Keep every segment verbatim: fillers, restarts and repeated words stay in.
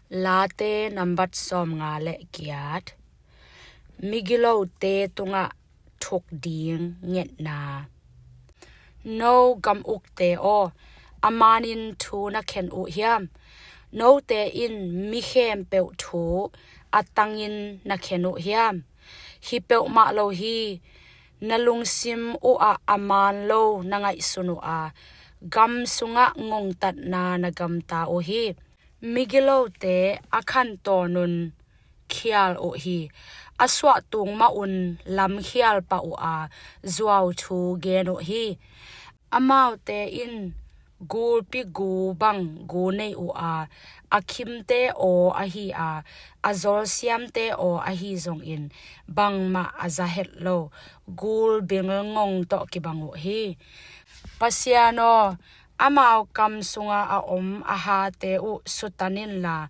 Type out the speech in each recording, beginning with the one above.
Late nambat sawmnga le giat. Migilote tungah thuk ding ngetna. No gam ukte aw, a manin thu na khen uh hiam? Note in mi khempeuh thu a tangin na khen uh hiam? Hi peuhmah lo hi, na lungsim uhah a man lo na ngaihsun uh a, gam sungah ngongtatna na gamta uh hi. Migilote a khantawn un khial uh hi. A suahtung mah un lamkhial pah uh a, zuau thu gen uh hi. Amaute in gulpi gu bang gu nei uh a, a khimte aw ahi a, a zolsiamte aw ahi zongin bangmah a za het lo, gul bil ngong tawh kibang uh hi. Pasian aw, amau kam sunga a om a hate uh sutanin la,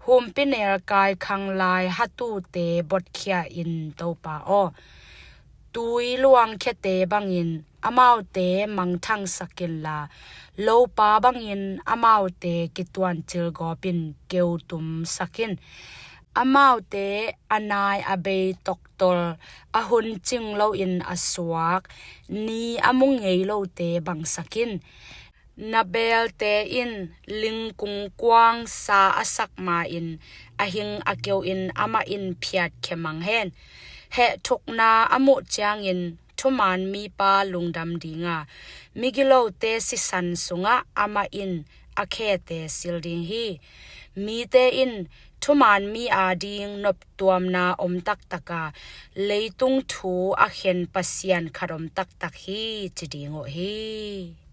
humpinelkai khanglai hatute botkhia in, Topa aw. Tui luangkhiate bangin amaute mangthangsak in la, lopa bangin amaute kituancil gawpin keutumsak in. Amaute a nai a bei toktol, a hun cing loin a suak, ni a mu ngei lote bangsak in. Na beelte in lingkung kuang sa a sak ma-in a hing a keuin amah in phiatkhia mang hen. Hehthukna a muh ciangin thuman mipa lungdam dinga, migilote sisan sungah amah in a khete sil ding hi. Mite in thuman mi ading noptuamna om taktaka, leitung thu a khen Pasian khat om taktak hi, ci ding uh hi.